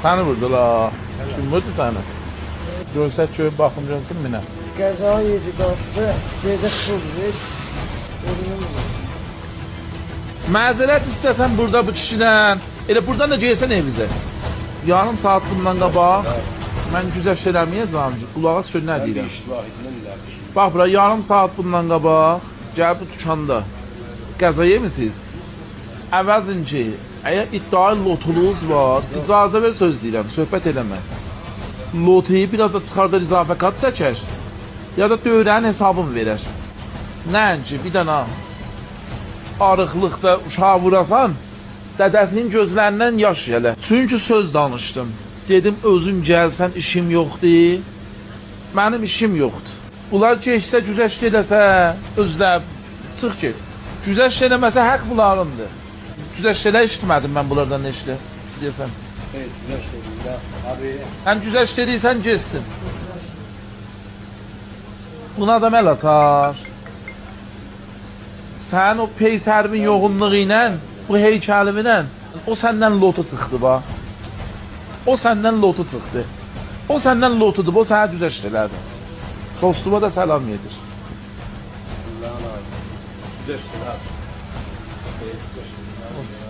Səni vurdular. Kim vurdu səni? Görsək ki, baxım görsün minə. Qəza yedi qaçdı. Dedi pul ver. Ölümüm vurdu. Məzərət istəsən burada bu kişidən, elə buradan da gəlsən evizə. Yarım saat bundan qabaq mən güzəşt eləməyəcəm ki, qulağa söz nə deyirəm. Bax bura yarım saat bundan qabaq gəlib bu dükanda qəza yemisiz. Əvəzin ki, əgər iddialı lotuluz var, icazə ver söz deyirəm, söhbət eləmə. Lotu biraz da çıxardar izafəkat çəkər, ya da dövrənin hesabını verər. Nəinki bir dənə arıqlıqda uşağı vurasan, dədəsinin gözlərindən yaş gələr. Çünki söz danışdım. Dedim özün gəlsən işim yoxdur. Mənim işim yoxdur. Bunlar keçsə güzəşt eləsə, özlə çıx get. Güzəşt eləməsə haqq bunlarındır. Güzəşt elə eşitmədim mən bunlardan nə işlə deyəsən. Evet, güzel şey değil abi. Sən güzəşt edirsən getsin. Buna da əl açar. Sənin o peysərimin yoğunluğu ilə, bu heykəliminlə o səndən lotu çıxdı bax. O səndən lotu çıxdı. O səndən lotudur, o sənə güzəşt elədi. Dostuma da salam yedir. Allah'ın abi. Güzel şey abi. Evet, güzel şey.